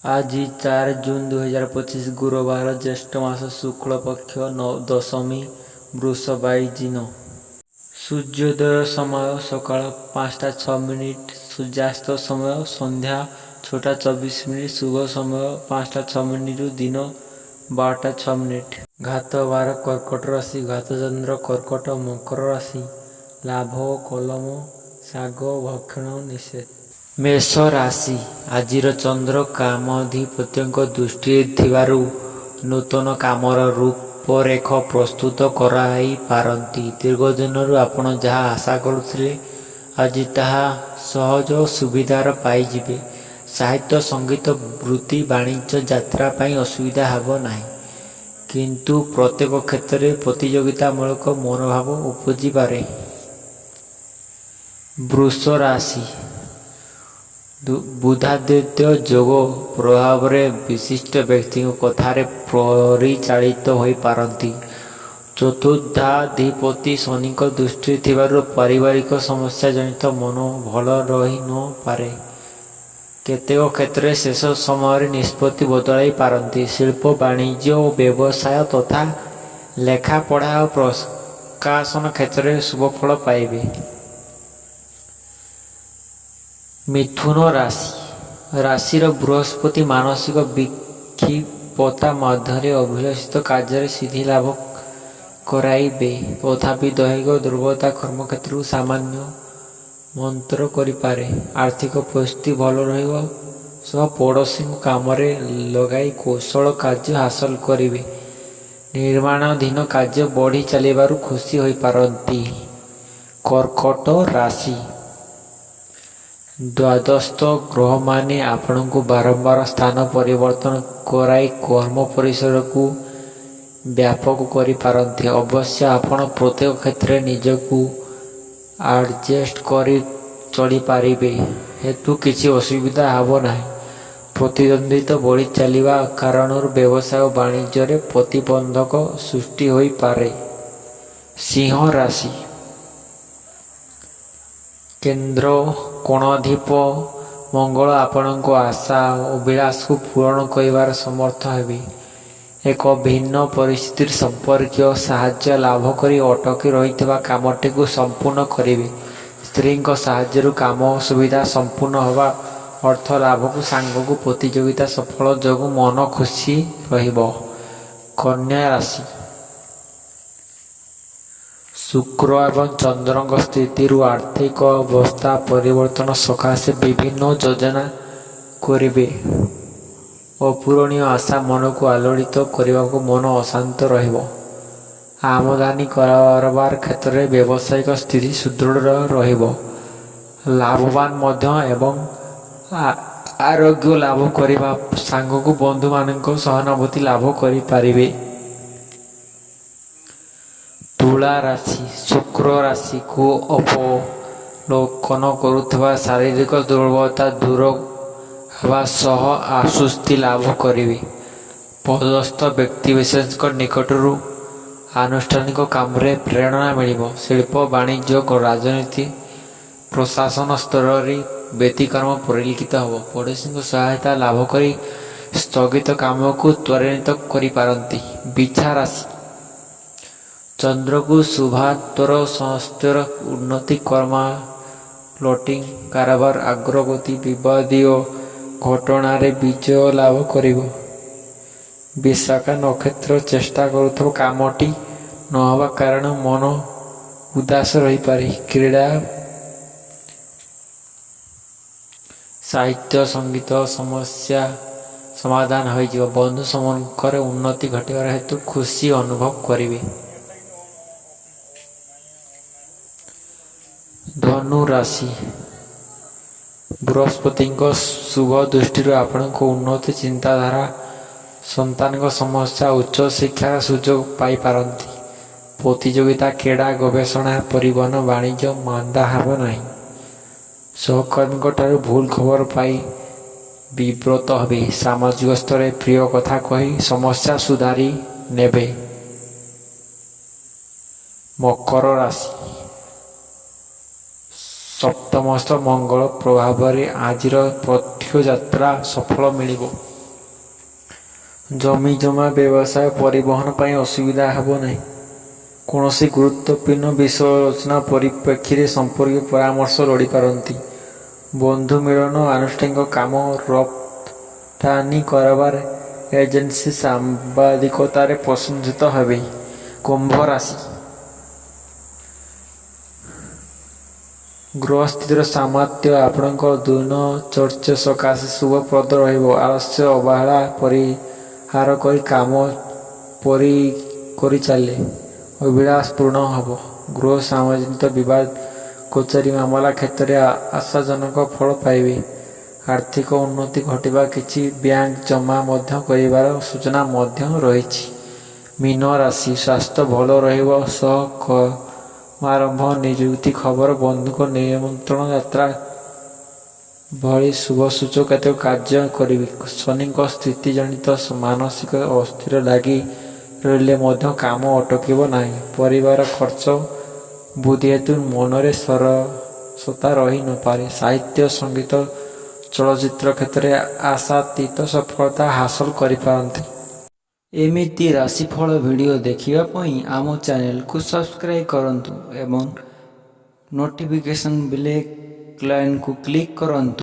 ଆଜି 4 ଜୁନ 2025 ଗୁରୁବାର, ଜ୍ୟେଷ୍ଠ ମାସ ଶୁକ୍ଳ ପକ୍ଷ ଦଶମୀ, ବୃଷ ବାଇଜିନ। ସୂର୍ଯ୍ୟୋଦୟ ସମୟ ସକାଳ 5ଟା 6 ମିନିଟ୍, ସୂର୍ଯ୍ୟାସ୍ତ ସମୟ ସନ୍ଧ୍ୟା 6ଟା 24 ମିନିଟ୍, ଶୁଭ ସମୟ 5ଟା 6 ମିନିଟ୍ରୁ ଦିନ 12ଟା 6 ମିନିଟ୍। ଘାତବାର କର୍କଟ ରାଶି, ଘାତଚନ୍ଦ୍ର କର୍କଟ ମକର ରାଶି। ଲାଭ ଓ କଲମ ଶାଗ ଭକ୍ଷଣ ନିଷେଧ। ମେଷ ରାଶି, ଆଜିର ଚନ୍ଦ୍ର କାମାଧିପତ୍ୟଙ୍କ ଦୃଷ୍ଟିରେ ଥିବାରୁ ନୂତନ କାମର ରୂପରେଖ ପ୍ରସ୍ତୁତ କରାଇପାରନ୍ତି। ଦୀର୍ଘଦିନରୁ ଆପଣ ଯାହା ଆଶା କରୁଥିଲେ, ଆଜି ତାହା ସହଜ ଓ ସୁବିଧାରେ ପାଇଯିବେ। ସାହିତ୍ୟ, ସଙ୍ଗୀତ, ବୃତ୍ତି, ବାଣିଜ୍ୟ, ଯାତ୍ରା ପାଇଁ ଅସୁବିଧା ହେବ ନାହିଁ। କିନ୍ତୁ ପ୍ରତ୍ୟେକ କ୍ଷେତ୍ରରେ ପ୍ରତିଯୋଗିତାମୂଳକ ମନୋଭାବ ଉପୁଜିପାରେ। ବୃଷ ରାଶି, ବୁଧାଦିତ୍ୟ ଯୋଗ ପ୍ରଭାବରେ ବିଶିଷ୍ଟ ବ୍ୟକ୍ତିଙ୍କ କଥାରେ ପରିଚାଳିତ ହୋଇପାରନ୍ତି। ଚତୁର୍ଥାଧିପତି ଶନିଙ୍କ ଦୃଷ୍ଟିରେ ଥିବାରୁ ପାରିବାରିକ ସମସ୍ୟା ଜନିତ ମନ ଭଲ ରହି ନ ପାରେ। କେତେକ କ୍ଷେତ୍ରରେ ଶେଷ ସମୟରେ ନିଷ୍ପତ୍ତି ବଦଳାଇ ପାରନ୍ତି। ଶିଳ୍ପ, ବାଣିଜ୍ୟ ଓ ବ୍ୟବସାୟ ତଥା ଲେଖାପଢ଼ା ଓ ପ୍ରକାଶନ କ୍ଷେତ୍ରରେ ଶୁଭଫଳ ପାଇବେ। ମିଥୁନ ରାଶି, ରାଶିର ବୃହସ୍ପତି ମାନସିକ ବିକ୍ଷିପ୍ତତା ମଧ୍ୟରେ ଅଭିଳଷିତ କାର୍ଯ୍ୟରେ ସିଦ୍ଧି ଲାଭ କରାଇବେ। ତଥାପି ଦୈହିକ ଦୁର୍ବଳତା କର୍ମକ୍ଷେତ୍ରକୁ ସାମାନ୍ୟ ମନ୍ଥର କରିପାରେ। ଆର୍ଥିକ ପରିସ୍ଥିତି ଭଲ ରହିବ ସହ ପଡ଼ୋଶୀଙ୍କୁ କାମରେ ଲଗାଇ କୌଶଳ କାର୍ଯ୍ୟ ହାସଲ କରିବେ। ନିର୍ମାଣାଧୀନ କାର୍ଯ୍ୟ ବଢ଼ି ଚାଲିବାରୁ ଖୁସି ହୋଇପାରନ୍ତି। କର୍କଟ ରାଶି, ଦ୍ୱାଦଶସ୍ଥ ଗ୍ରହମାନେ ଆପଣଙ୍କୁ ବାରମ୍ବାର ସ୍ଥାନ ପରିବର୍ତ୍ତନ କରାଇ କର୍ମ ପରିସରକୁ ବ୍ୟାପକ କରିପାରନ୍ତି। ଅବଶ୍ୟ ଆପଣ ପ୍ରତ୍ୟେକ କ୍ଷେତ୍ରରେ ନିଜକୁ ଆଡଜଷ୍ଟ କରି ଚଳିପାରିବେ ହେତୁ କିଛି ଅସୁବିଧା ହେବ ନାହିଁ। ପ୍ରତିଦ୍ୱନ୍ଦ୍ୱିତା ବଢ଼ି ଚାଲିବା କାରଣରୁ ବ୍ୟବସାୟ ଓ ବାଣିଜ୍ୟରେ ପ୍ରତିବନ୍ଧକ ସୃଷ୍ଟି ହୋଇପାରେ। ସିଂହ ରାଶି, କେନ୍ଦ୍ର କୋଣାଧିପ ମଙ୍ଗଳ ଆପଣଙ୍କ ଆଶା ଓ ଅଭିଳାଷକୁ ପୂରଣ କରିବାରେ ସମର୍ଥ ହେବେ। ଏକ ଭିନ୍ନ ପରିସ୍ଥିତିରେ ସମ୍ପର୍କୀୟ ସାହାଯ୍ୟ ଲାଭ କରି ଅଟକି ରହିଥିବା କାମଟିକୁ ସମ୍ପୂର୍ଣ୍ଣ କରିବେ। ସ୍ତ୍ରୀଙ୍କ ସାହାଯ୍ୟରୁ କାମ ସୁବିଧା ସମ୍ପୂର୍ଣ୍ଣ ହେବା, ଅର୍ଥ ଲାଭକୁ ସାଙ୍ଗକୁ ପ୍ରତିଯୋଗିତା ସଫଳ ଯୋଗୁଁ ମନ ଖୁସି ରହିବ। କନ୍ୟା ରାଶି, ଶୁକ୍ର ଏବଂ ଚନ୍ଦ୍ରଙ୍କ ସ୍ଥିତିରୁ ଆର୍ଥିକ ଅବସ୍ଥା ପରିବର୍ତ୍ତନ ସକାଶେ ବିଭିନ୍ନ ଯୋଜନା କରିବେ। ଅପୂରଣୀୟ ଆଶା ମନକୁ ଆଲୋଡ଼ିତ କରିବାକୁ ମନ ଅଶାନ୍ତ ରହିବ। ଆମଦାନୀ କାରବାର କ୍ଷେତ୍ରରେ ବ୍ୟବସାୟିକ ସ୍ଥିତି ସୁଦୃଢ଼ ରହିବ। ଲାଭବାନ ମଧ୍ୟ ଏବଂ ଆରୋଗ୍ୟ ଲାଭ କରିବା ସାଙ୍ଗକୁ ବନ୍ଧୁମାନଙ୍କ ସହାନୁଭୂତି ଲାଭ କରିପାରିବେ। ତୁଳା ରାଶି, ଶୁକ୍ର ରାଶିକୁ ଅବଲୋକନ କରୁଥିବା ଶାରୀରିକ ଦୁର୍ବଳତା ଦୂର ହେବା ସହ ଆଶ୍ୱସ୍ତି ଲାଭ କରିବେ। ପଦସ୍ଥ ବ୍ୟକ୍ତିବିଶେଷଙ୍କ ନିକଟରୁ ଆନୁଷ୍ଠାନିକ କାମରେ ପ୍ରେରଣା ମିଳିବ। ଶିଳ୍ପ, ବାଣିଜ୍ୟ, ରାଜନୀତି, ପ୍ରଶାସନ ସ୍ତରରେ ବ୍ୟତିକ୍ରମ ପରିଲକ୍ଷିତ ହେବ। ପଡ଼ୋଶୀଙ୍କ ସହାୟତା ଲାଭ କରି ସ୍ଥଗିତ କାମକୁ ତ୍ୱରାନ୍ୱିତ କରିପାରନ୍ତି। ବିଛା ରାଶି, ଚନ୍ଦ୍ରକୁ ଶୁଭାତ୍ୱର ସ୍ୱାସ୍ଥ୍ୟର ଉନ୍ନତି, କର୍ମା ପ୍ଲଟିଂ କାରବାର ଅଗ୍ରଗତି, ବିବାଦୀୟ ଘଟଣାରେ ବିଜୟ ଲାଭ କରିବ। ବିଶାଖା ନକ୍ଷତ୍ର, ଚେଷ୍ଟା କରୁଥିବା କାମଟି ନହେବା କାରଣ ମନ ଉଦାସ ରହିପାରେ। କ୍ରୀଡ଼ା, ସାହିତ୍ୟ, ସଙ୍ଗୀତ ସମସ୍ୟା ସମାଧାନ ହୋଇଯିବ। ବନ୍ଧୁ ସମ୍ପର୍କରେ ଉନ୍ନତି ଘଟିବାର ହେତୁ ଖୁସି ଅନୁଭବ କରିବେ। ଧନୁ ରାଶି, ବୃହସ୍ପତିଙ୍କ ଶୁଭ ଦୃଷ୍ଟିରୁ ଆପଣଙ୍କ ଉନ୍ନତି ଚିନ୍ତାଧାରା, ସନ୍ତାନଙ୍କ ସମସ୍ୟା, ଉଚ୍ଚ ଶିକ୍ଷାର ସୁଯୋଗ ପାଇପାରନ୍ତି। ପ୍ରତିଯୋଗିତା, କ୍ରୀଡ଼ା, ଗବେଷଣା, ପରିବହନ, ବାଣିଜ୍ୟ ମାନ୍ଦା ହେବ ନାହିଁ। ସହକର୍ମୀଙ୍କଠାରୁ ଭୁଲ ଖବର ପାଇ ବିବ୍ରତ ହେବେ। ସାମାଜିକ ସ୍ତରରେ ପ୍ରିୟ କଥା କହି ସମସ୍ୟା ସୁଧାରି ନେବେ। ମକର ରାଶି, ସପ୍ତମସ୍ଥ ମଙ୍ଗଳ ପ୍ରଭାବରେ ଆଜିର ପଥ୍ୟଯାତ୍ରା ସଫଳ ମିଳିବ। ଜମିଜମା, ବ୍ୟବସାୟ, ପରିବହନ ପାଇଁ ଅସୁବିଧା ହେବ ନାହିଁ। କୌଣସି ଗୁରୁତ୍ୱପୂର୍ଣ୍ଣ ବିଷୟ ଆଲୋଚନା ପରିପ୍ରେକ୍ଷୀରେ ସମ୍ପର୍କୀୟ ପରାମର୍ଶ ଲୋଡ଼ିପାରନ୍ତି। ବନ୍ଧୁ ମିଳନ, ଆନୁଷ୍ଠାନିକ କାମ, ରପ୍ତାନି କାରବାର, ଏଜେନ୍ସି, ସାମ୍ବାଦିକତାରେ ପ୍ରଶଂସିତ ହେବେ। କୁମ୍ଭ ରାଶି। ଗ୍ରହସ୍ଥିତିର ସାମର୍ଥ୍ୟ ଆପଣଙ୍କ ଦିନଚର୍ଯ୍ୟା ସକାଶେ ଶୁଭପ୍ରଦ ରହିବ। ଆଳସ୍ୟ, ଅବହେଳା ପରିହାର କରି କାମ କରିଚାଲିଲେ ଅଭିଳାଷ ପୂରଣ ହେବ। ଗୃହ ଜନିତ ବିବାଦ, କଚେରୀ ମାମଲା କ୍ଷେତ୍ରରେ ଆଶାଜନକ ଫଳ ପାଇବେ। ଆର୍ଥିକ ଉନ୍ନତି ଘଟିବ। କିଛି ବ୍ୟାଙ୍କ ଜମା ମଧ୍ୟ କରିବାର ସୂଚନା ମଧ୍ୟ ରହିଛି। ମୀନ ରାଶି। ସ୍ୱାସ୍ଥ୍ୟ ଭଲ ରହିବ ସହ କର୍ମାରମ୍ଭ, ନିଯୁକ୍ତି ଖବର, ବନ୍ଧୁଙ୍କ ନିମନ୍ତ୍ରଣ, ଯାତ୍ରା ଭଳି ଶୁଭସୂଚକ କେତେକ କାର୍ଯ୍ୟ କରିବେ। ଶନିଙ୍କ ସ୍ଥିତି ଜନିତ ମାନସିକ ଅସ୍ଥିର ଲାଗି ରହିଲେ ମଧ୍ୟ କାମ ଅଟକିବ ନାହିଁ। ପରିବାର ଖର୍ଚ୍ଚ ବୃଦ୍ଧି ହେତୁ ମନରେ ସରସତା ରହି ନପାରେ। ସାହିତ୍ୟ, ସଙ୍ଗୀତ, ଚଳଚ୍ଚିତ୍ର କ୍ଷେତ୍ରରେ ଆଶାତୀତ ସଫଳତା ହାସଲ କରିପାରନ୍ତି। ଏମିତି ରାଶିଫଳ ଭିଡ଼ିଓ ଦେଖିବା ପାଇଁ ଆମ ଚ୍ୟାନେଲକୁ ସବସ୍କ୍ରାଇବ୍ କରନ୍ତୁ ଏବଂ ନୋଟିଫିକେସନ୍ ବେଲ୍ ଆଇକନ୍କୁ କ୍ଲିକ୍ କରନ୍ତୁ।